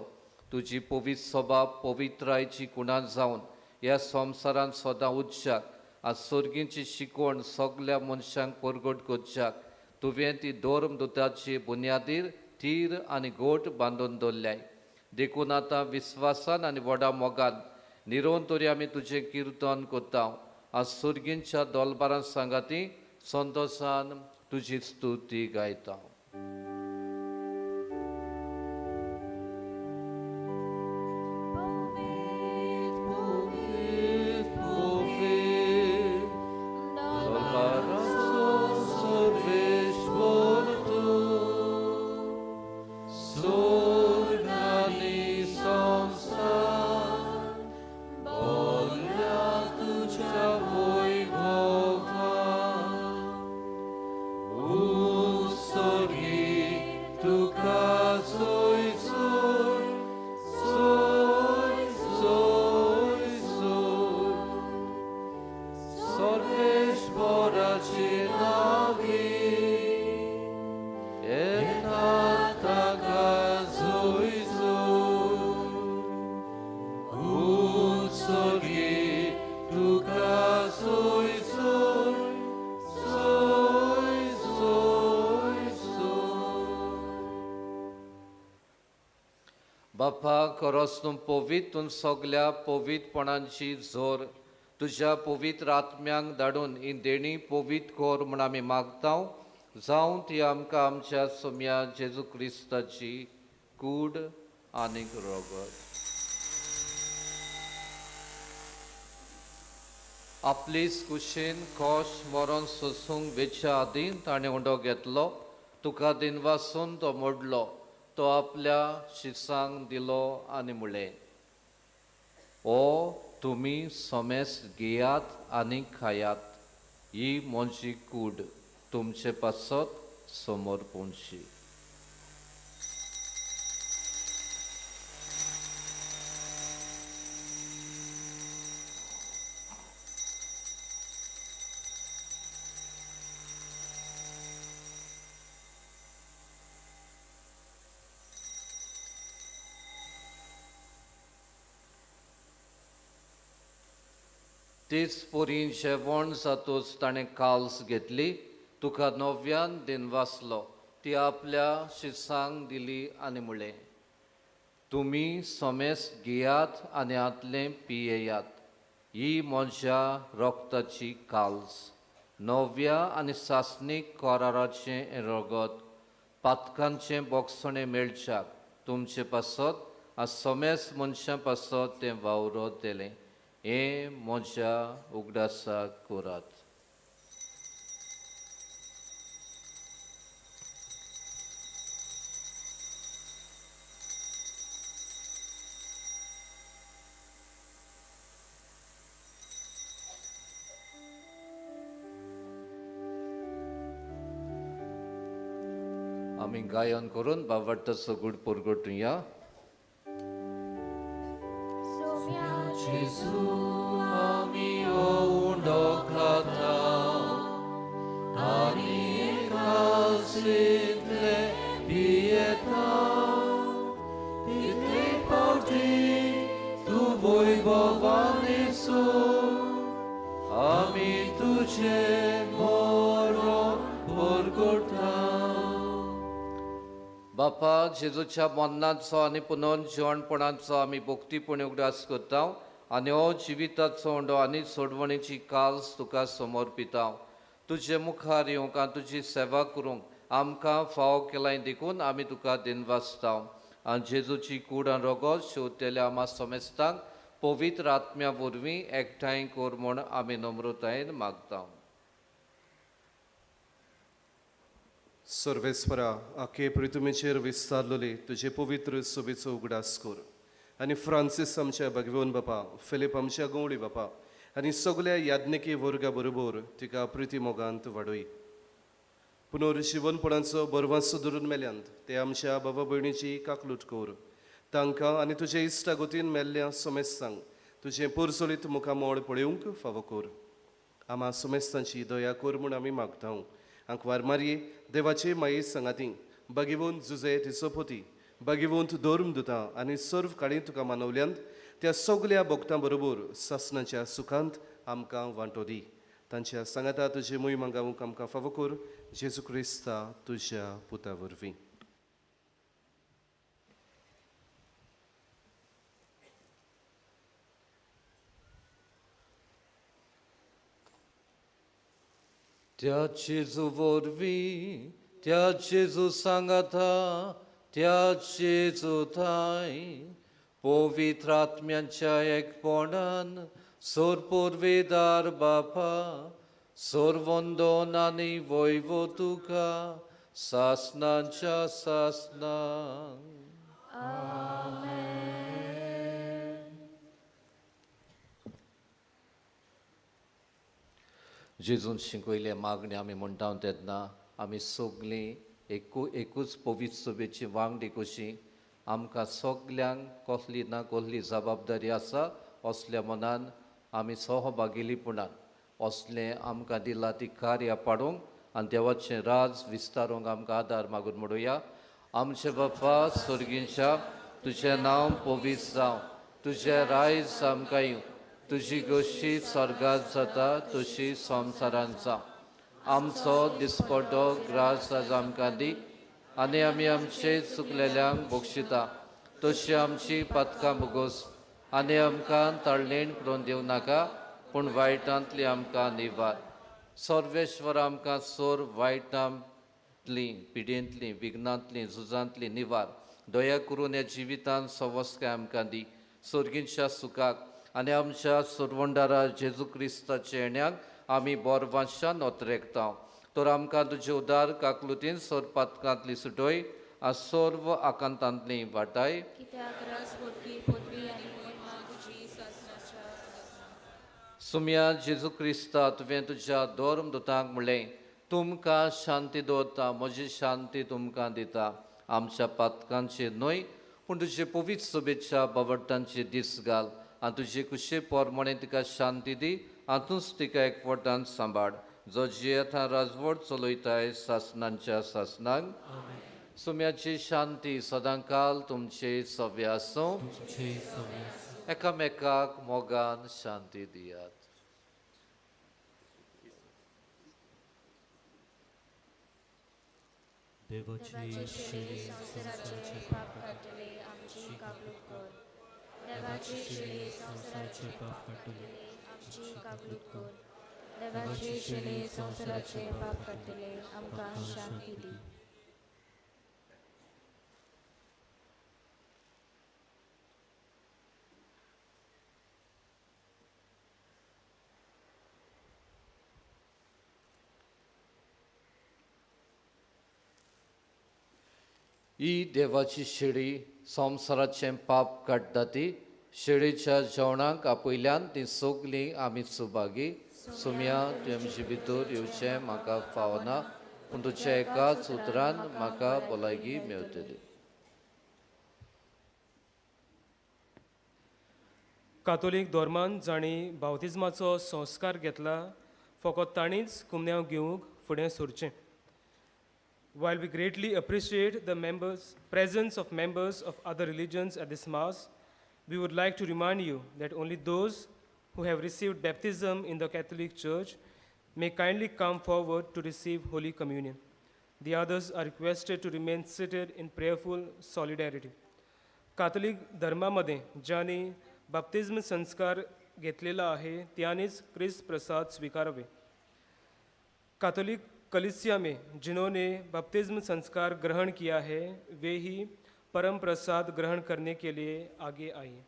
D: तुजी पवित्र सभा पवित्रायची कुणान जावन ह्या संवसारान सदां उच्चाक आनी सर्गींची शिकवण सगल्या मनशांक परगट करच्याक तुवें ती धर्मदुताची बुन्यादीर तीर आनी गोट बांदून दवरल्याय. देखून आतां विस्वासान आनी व्हडा मोगान निरोवन तरी आमी तुजें किर्तन करता आनी सर्गींच्या दोलबारान सांगाती संतोसान तुजी स्तुती गायता. बापा, खरोच तूं पवित्र, तूं सगल्या पवित्रपणांची जोर तुज्या पवित्र आत्म्यांक धाडून ही देणी पवित्र कर म्हूण आमी मागता, जावं ती आमकां आमच्या सोम्या जेजू क्रिस्ताची कूड आनीक रोगत. आपलीच कुशीन कोश मरण सोसूंक वेच्या आदीं ताणें उंडो घेतलो, तुका दिनवासून तो मोडलो, तो आपल्या शिसांक दिलो आनी म्हणलें, ओ तुमी सोमेस घेयात आनी खायात, ही म्हजी कूड तुमचे पासत समोर पोंची. तीच पोरीं जेवण जातूच ताणें काल्स घेतली, तुका नव्यान दिनवासलो, ती आपल्या शिसांक दिली आनी म्हणलें, तुमी सोमेस घेयात आनी हांतलें पियेयात, ही म्हज्या रोगताची काल्स, नव्या आनी सासणीक कराराचें रगत, पातकांचें बोगसणें मेळच्याक तुमचे पासत आनी सोमेस मनशां पासत तें वावरत दिलें. हें म्हज्या उगडासाक करात. आमी गायन करून बावडटाचो गूड परगटुया. जेजू आमी उंडो खाता आनी कालसींतले पियेता, तितले पावटी तूं वैभवान येसू, आमी तुजें मरण परगटा. बापा, जेजूच्या मरणाचो आनी पुनर्जिवणपणाचो आमी भक्तीपणी उगडास करता आनी हो जिविताचो उंडो आनी सोडवणेची काल्स तुका समर्पिता. तुजे मुखार येवंक आनी तुजी सेवा करूंक आमकां फावो केलाय देखून आमी तुका दिनवासता. आनी जेजूची कूड आनी रोगत शेवतेल्या आमा समेस्तांक पवित्र आत्म्या वरवीं एकठांय कर म्हूण आमी नम्रतायेन मागता.
J: सर्वेस्परा, आखे पृथ्वीचेर विस्तारलेले तुजे पवित्र सोबेचो उगडास कर आनी फ्रांसीस आमच्या भगवोन बापा, फिलीप आमच्या गवळी बापा आनी सगल्या याज्ञिकी वर्गा बरोबर तिका प्रिती मोगांत वाडय. पुनर्जिवनपणाचो बरवासो धरून मेल्यांत ते आमच्या बाबा भयणीची काकलूट कर. तांकां आनी तुजे इश्टागतीन मेल्ल्या सोमेस्तांक तुजें पोरसोलीत मुखामळ पळोवंक फावो कर. आमा सोमेस्तांची दया कर म्हूण आमी मागता. आंकवार मारये देवाचे माये सांगाती बागेवंत जुजे तिसोपोती बागेवंत धर्म दुता आनी सर्व काळी तुका मानवल्यांत त्या सगल्या भक्तां बरोबर सासणाच्या सुखांत आमकां वांटो दी. तांच्या सांगाता तुजे मोहिमा गावंक आमकां फावो कर, जेजू क्रिस्ता तुज्या पुता वरवीं.
D: त्या जेजू वरवीं, त्या जेजू सांगाता, त्या जेजू थांय पवित्र आत्म्यांच्या एकपणान सोरपोरवेदार बापा, सोरवंदन आनी वैभव तुका सासणाच्या सासणाक. जेजून शिकयले मागणी आमी म्हणटा तेन्ना आमी सगलीं एकूच पवित्र सभेची वांगडी कशी आमकां सगल्यांक कसली ना कसली जबाबदारी आसा असल्या मनान आमी सहभागिलीपणान असलें आमकां दिलां ती कार्यां पाडूंक आनी देवाचें राज विस्तारूंक आमकां आदार मागून म्हणुया. आमचे बापा स्वर्गींच्या, तुजें नांव पवित्र जावं, तुजें रायज आमकां येवं, तुजी गोशी स्वर्गांत जाता तशी संवसारांत जावं. आमचो दिसपडो ग्रास आज आमकां दी आनी आमी आमचे चुकलेल्यांक बक्षिता तशी आमची पातकां भोगोस आनी आमकां ताळणेण करून दिवं नाका, पूण वायटांतली आमकां निवार. सर्वेश्वर आमकां सोर वायटां दुख्खांतली, पिडेंतली, विघ्नांतली, झुजांतली निवार. दया करून ह्या जिवितान सवस्काय आमकां दी. सोर्गींच्या सुखाक आनी आमच्या सोरवंडारा जेजू क्रिस्ताच्या येण्याक आमी बोरवांशान ओतरेकता. तर आमकां तुजे उदार काकलुतीन सोरपातकांतली सुटय आनी सर्व आकांतांतली वाटाय.
B: कित्याक रस बोटकी पदवी आनी मोहिमा तुजी सासणाच्या सासणाक.
D: सुम्या जेजू क्रिस्ता, तुवें तुज्या धर्म दुतांक म्हणलें, तुमकां शांती दवरता, म्हजी शांती तुमकां दिता. आमच्या पातकांचे न्हय पूण तुजे पवित्र सभेच्या बावडटांचे दीस घाल आनी तुजे कुशे पोरमणे तिका शांती दी आनी तूंच तिका एकवटान सांबाळ, जो जियेता राजवट चलयताय सासणांच्या सासणांक. सुम्याची शांती सदांकाल तुमचे सव्य आसूं. एकामेकाक मोगान शांती दियात.
B: देवाची शिरी संवसाराचे पाप काडटले आमची काबलूत कर. देवाची शिरी संवसाराचे पाप काडटले आमची काबलूत कर. देवाची शिरी संवसाराचे पाप काडटले आमकां शांती दी.
D: ही देवाची शेळी संवसाराचें पाप काडटा ती शेळीच्या जेवणाक आपयल्यान ती सगलीं आमी सुभागी. सुम्या, तुवें म्हजे भितर येवचें म्हाका फावना, पूण तुज्या एकाच उतरान म्हाका भलायकी मेळटली.
K: कातोलीक धर्मान जांणी बावतिज्माचो संस्कार घेतला फकत तांणीच कुमन्यांव घेवंक फुडें सरचें. While we greatly appreciate the presence of members of other religions at this Mass, we would like to remind you that only those who have received baptism in the Catholic Church may kindly come forward to receive Holy Communion. The others are requested to remain seated in prayerful solidarity. Catholic धर्मामध्ये ज्यांनी बाप्तिज्म संस्कार घेतलेला आहे त्यांनीच क्रिस्त प्रसाद स्वीकारावे. कातोलिक कलिसिया में जिन्होंने बपतिस्म संस्कार ग्रहण किया है वे ही परम प्रसाद ग्रहण करने के लिए आगे आइए.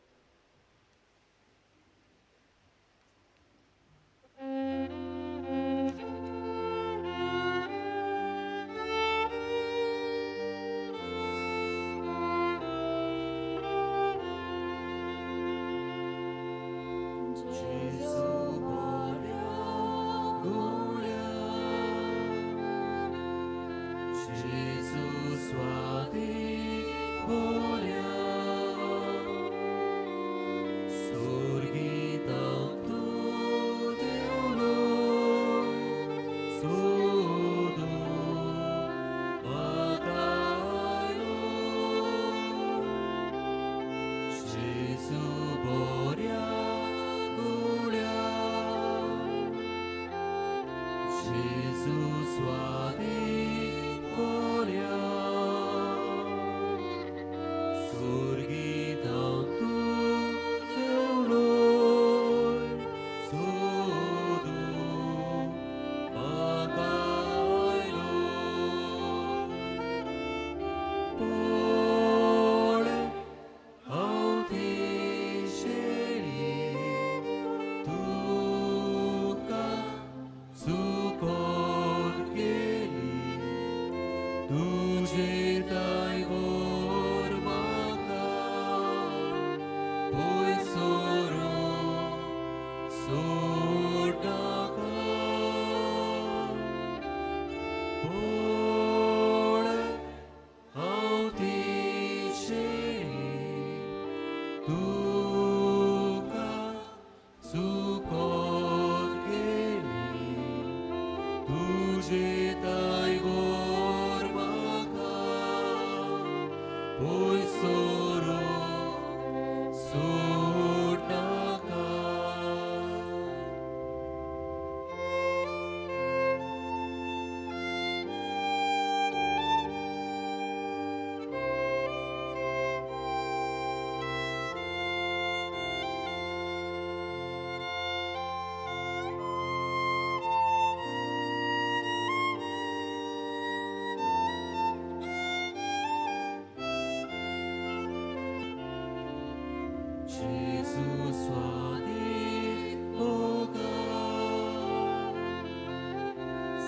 L: जेजू स्वादीक मोगा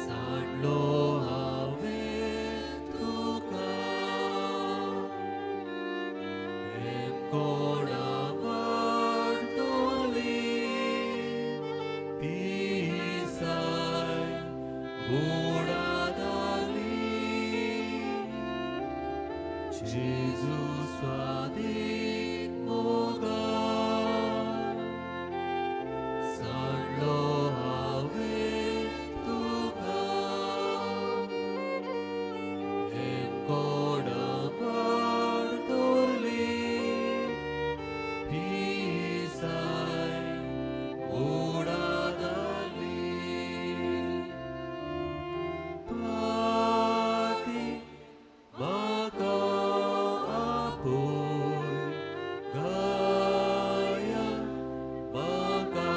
L: सांडलो हांवें तुका कोणा वाडटली पिसाय बुडादाली जेजू स्वादीक मोगा सांडलो हांवें तुका कोणा वाडटली पिसाय बुडादाली पाटी म्हाका आपोय गाया म्हाका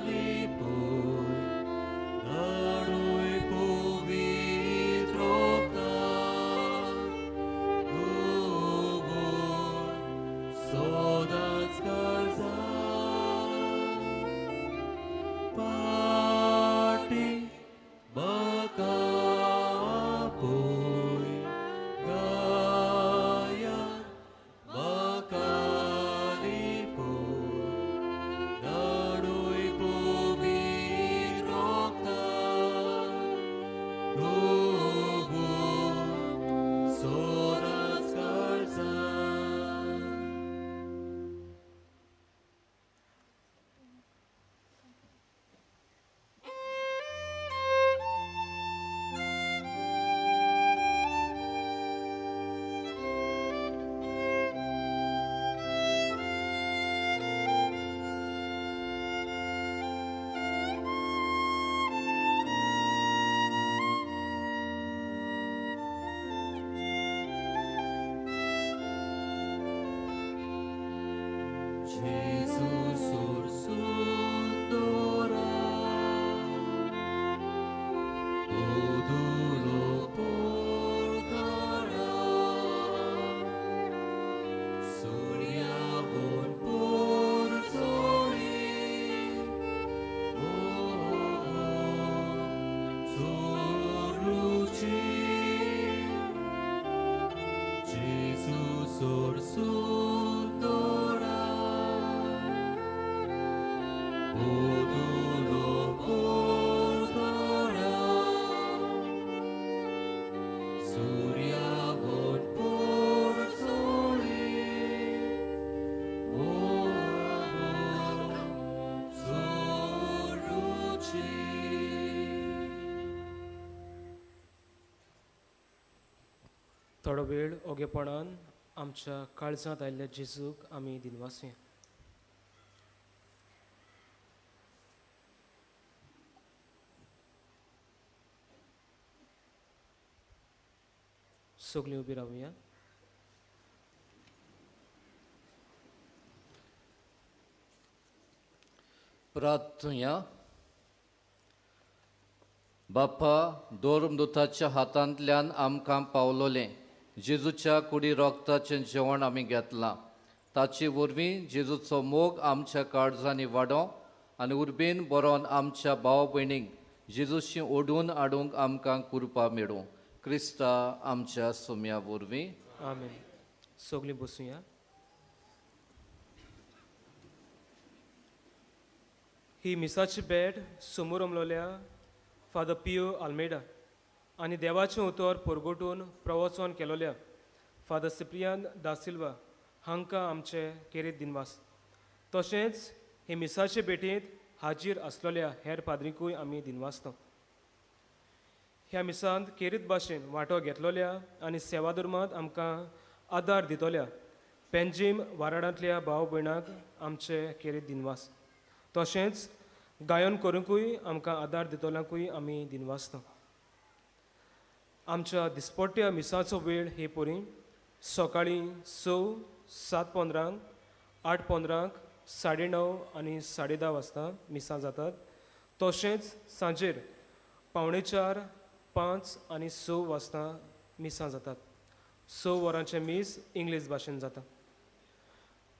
L: लिपोय धाडूय पवित्र रगतान धुवून सदांच काळजान पाटी म्हाका आपोय गाया म्हाका लिपोय धाडूय पवित्र रगतान धुवून सदांच काळजान. जेजू सुरसुंदरा पोदुलो पोरतारा सुर्यावून पोरसोळी चोरुची जेजू सुरसुंदरा पोदुलो पोरतारा सुर्यावून पोरसोळी चोरुची.
K: थोडो वेळ ओगेपणान आमच्या काळजांत आयिल्ल्या जेजूक आमी दिनवासुया. सगळीं उबी रावया.
D: प्रार्थुया. बापा, धर्मदूताच्या हातांतल्यान आमकां पावलोलें जेजूच्या कुडी रोगताचें जेवण आमी घेतलां. ताचे वरवीं जेजूचो मोग आमच्या काळजांनी वाडोवं आनी उर्बेन बरोवन आमच्या भाव भयणींक जेजूशी ओडून हाडूंक आमकां कृपा मेळूं. क्रिस्ता आमच्या सोम्या वरवीं.
K: आमेन. सगळीं बसुया. ही मिसाची भेट समोर उमलोल्या फादर पियो आल्मेडा आनी देवाचें उतर परगटून प्रवचन केलोल्या फादर सिप्रियान दा सिल्वा हांकां आमचे केरीत दिनवास. तशेंच हे मिसाचे भेटेंत हाजीर आसलेल्या हेर पाद्रीकूय आमी दिनवासता. ह्या मिसांत केरीत भाशेन वांटो घेतलोल्या आनी सेवा धर्मांत आमकां आदार दितोल्या पेंजीम वाराडांतल्या भाव भयणांक आमचे केरीत दिनवास. तशेंच गायन करूंकूय आमकां आदार दितल्यांकूय आमी दिनवासता. आमच्या दिसपट्ट्या मिसाचो वेळ हे परी सकाळीं 6, 7:15, 8:15, 9:30 आनी 10:30 वाजता मिसां जातात. तशेंच सांजेर 3:45, 5 आनी 6 वाजता मिसां जातात. 6 वरांचें मीस इंग्लीश भाशेन जाता.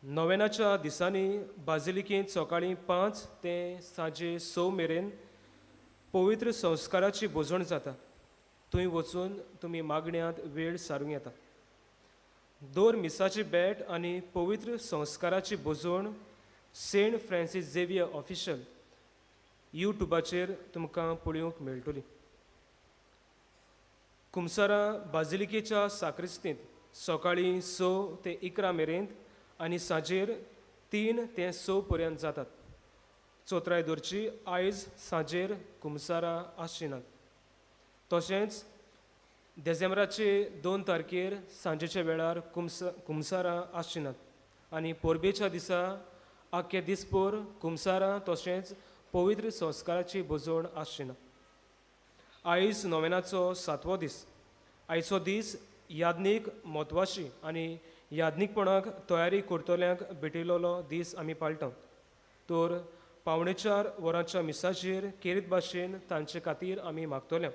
K: नोवेनाच्या दिसांनी बाजिलिकेंत सकाळीं 5 ते सांजे 6 मेरेन पवित्र संस्काराची भोजण जाता. थंय वचून तुमी मागण्यांत वेळ सारूंक येता. दर मिसाची भेट आनी पवित्र संस्काराची भोजण सेंट फ्रांसीस झेवियर ऑफिशियल यूट्यूबाचेर तुमकां पळोवंक मेळटली. कुमसारां बाजिलिकेच्या साक्रिस्तींत सकाळीं 6 ते 11 मेरेन आनी सांजेर 3 ते 6 पर्यंत जातात. चोत्राय दवरची आयज सांजेर कुमसारां आसची नात. तशेंच देसेंब्राचे 2 तारखेर सांजेच्या वेळार कुमसारां आसची नात आनी परबेच्या दिसा आख्खे दिसभर कुमसारां तशेंच पवित्र संस्काराची भोजवण आसची ना. आयज नोवेनाचो 7वो दीस. आयचो दीस याज्ञीक म्हत्वाची आनी याज्ञीकपणाक तयारी करतल्यांक भेटयलेलो दीस आमी पाळटा. तर 3:45 वरांच्या मिसाचेर केरीत भाशेन तांचे खातीर आमी मागतले.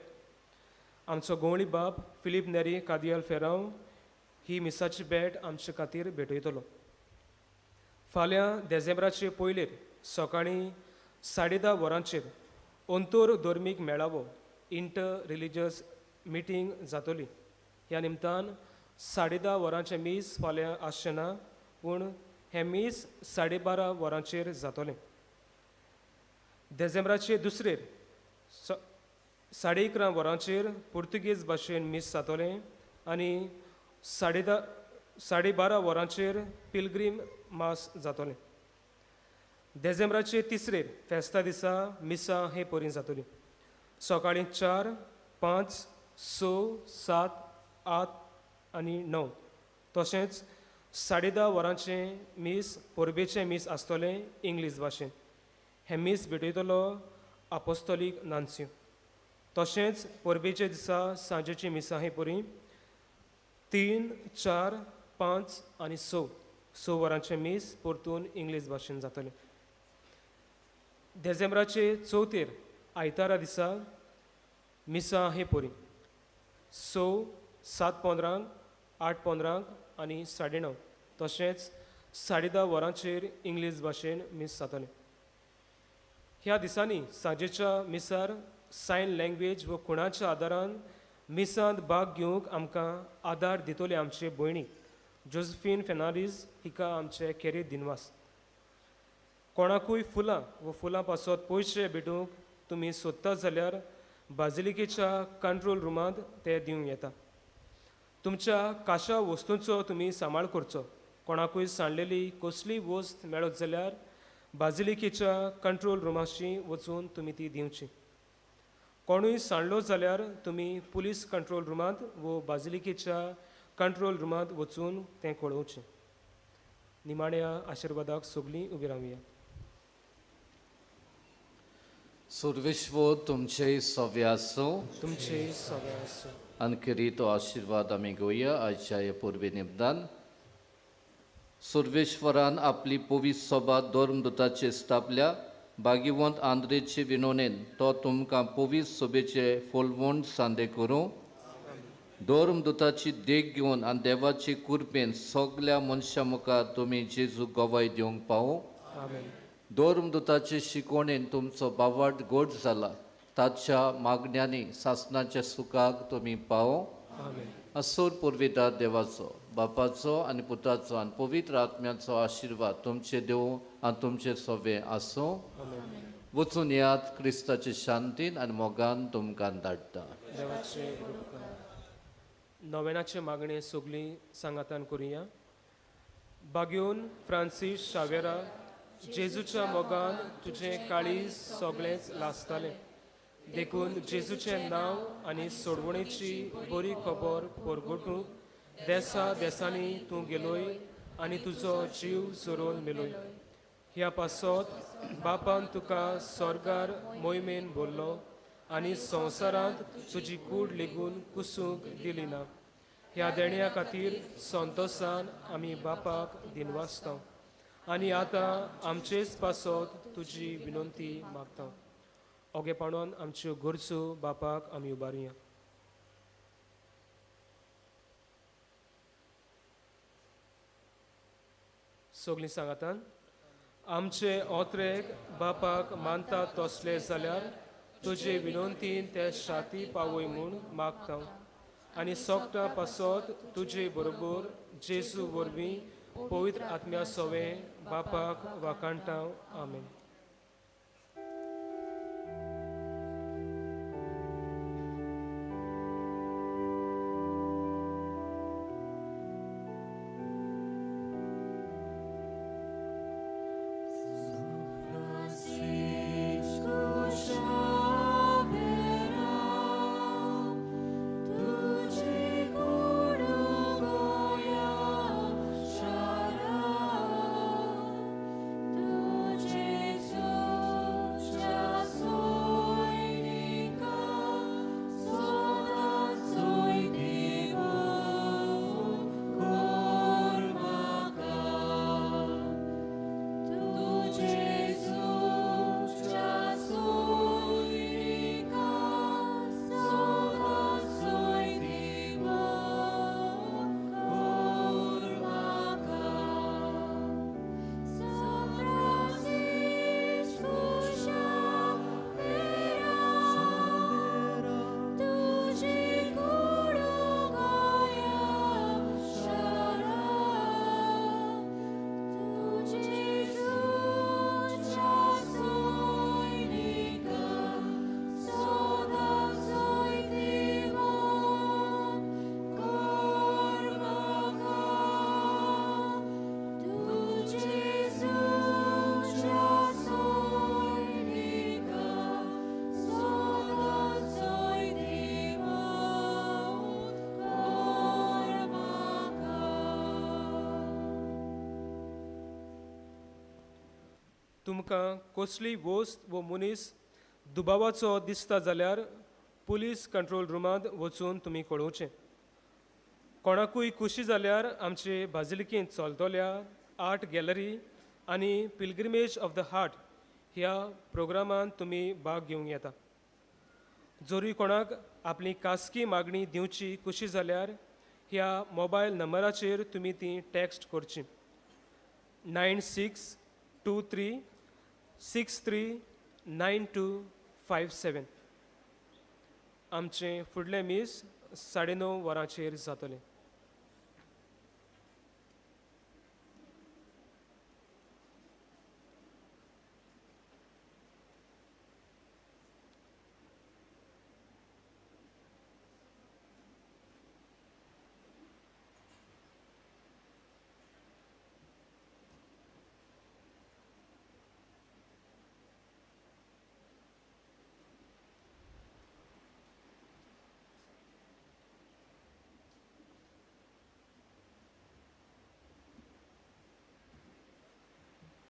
K: आमचो गोवळी बाब फिलीप नेरी कादियाल फेरांव ही मिसाची भेट आमचे खातीर भेटयतलो. फाल्यां देसेंब्राचे पयलेर सकाळीं 10:30 वरांचेर अंतर धर्मीक मेळावो इंटर रिलिजियस मिटींग जातली. ह्या निमतान 10:30 वरांचें मीस फाल्यां आसचें ना, पूण हें मीस 12:30 वरांचेर जातलें. देसेंब्राचे दुसरेर 11:30 वरांचेर पुर्तुगेज भाशेन मीस जातलें आनी 12:30 वरांचेर पिलग्रीम मास जातलें. देसेंब्राचे तिसरेर फेस्ता दिसा मिसां हे परीं जातलीं. सकाळीं 4, 5, 6, 7, 8 आनी 9. तशेंच 10:30 वरांचें मीस परबेचें मीस आसतलें इंग्लीश भाशेन. हें मीस भेटयतलो आपोस्तोलीक नान्स्यो. तशेंच परबेच्या दिसा सांजेची मिसां हे परीं 3, 4, 5 आनी 6 6 वरांचें मीस परतून इंग्लीश भाशेन जातलें. देसेंब्राचे चवथेर आयतारा दिसा मिसां हे परीं 6, 7:15, 8:15 आनी 9:30. तशेंच 10:30 वरांचेर इंग्लीश भाशेन मीस जातलें. ह्या दिसांनी सांजेच्या मिसार सायन लँग्वेज व खुणाच्या आदारान मिसांत भाग घेवंक आमकां आदार दितले आमचे भयणी जोजफीन फेर्नांडीस हिका आमचे खेरीत दिनवास. कोणाकूय फुलां व फुलां पासत पयशे भेटूंक तुमी सोदता जाल्यार बाजिलिकेच्या कंट्रोल रुमांत ते दिवंक येता. तुमच्या काशा वस्तूंचो तुमी सांबाळ करचो. कोणाकूय सांडलेली कसलीय वस्त मेळत जाल्यार बाजिलिकेच्या कंट्रोल रुमाशी वचून तुमी ती दिवची. कोणूय सांडलो जाल्यार तुमी पुलीस कंट्रोल रुमांत वो बाजिलिकेच्या कंट्रोल रुमांत वचून तें कळोवचें. निमाण्या आशिर्वादाक सगलीं उबी रावया.
D: सुर्विश्व तुमचे सव्य आसूं.
K: तुमचे सव्य आसूं.
D: आनी तो आशिर्वाद आमी घेवया आयच्या ह्या परबे निमतान. सुर्वेश्वरान आपली पवित्र सभा धर्मदूताचेर स्थापल्या. भाग्यवंत आंद्रेचे विनोनेन तो तुमकां पवित्र सभेचे फोलवण सांदे करूं. धर्मदूताची देख घेवन आनी देवाचे कृपेन सगल्या मनशां मुखार तुमी जेजू गवाय दिवंक पावूं. धर्मदूताचे शिकवणेन तुमचो बावाट गोड जाला. ताच्या मागण्यांनी सासणाच्या सुखाक तुमी पावूं. असोर पुर्विदार देवाचो बापाचो आनी पुताचो आनी पवित्र आत्म्याचो आशिर्वाद तुमचे देव आनी तुमचे सवे आसूं. वचून यात क्रिस्ताचे शांतीन आनी मोगान तुमकां धाडटा.
K: नोवेनाचे मागणे सगळीं सांगातान करुया. बागेवन फ्रांसीस शावेरा, जेजूच्या मोगान तुजें काळीज सगळेंच लासतालें, देखून जेजूचें नांव आनी सोडवणेची बरी खबर परगटूंक देसा देसांनी तूं गेलोय आनी तुजो जीव जोरोवन मेलोय. ह्या पासत बापान तुका स्वर्गार मोहिमेन बोल्लो आनी संवसारांत तुजी कूड लेगून कुसूंक दिली ना. ह्या देण्या खातीर संतोसान आमी बापाक दिनवासता आनी आतां आमचेच पासत तुजी विनंती मागता. ओगेपणान आमच्यो गरजो बापाक आमी उबारुया. सगळीं सांगातान आमचे ओत्रेक बापाक मानता तसले जाल्यार तुजे विनंतीन ते शाती पावय म्हूण मागता आनी सोगटां पासत तुजे बरोबर जेजू वरवीं पवित्र आत्म्या सवें बापाक वाखाणटा. आमेन. तुमकां कसली वस्त वो मनीस दुबावाचो दिसता जाल्यार पुलीस कंट्रोल रुमांत वचून तुमी कळोवचें. कोणाकूय खुशी जाल्यार आमचे बाजिलिकेंत चलतल्या आर्ट गॅलरी आनी पिलग्रिमेज ऑफ the heart ह्या प्रोग्रामांत तुमी भाग घेवंक येता. जरूय कोणाक आपली खासगी मागणी दिवची खुशी जाल्यार ह्या मोबायल नंबराचेर तुमी ती टॅक्स्ट करची 96 23 63 92 57. आमचें फुडलें मीस 9:30 वरांचेर जातलें.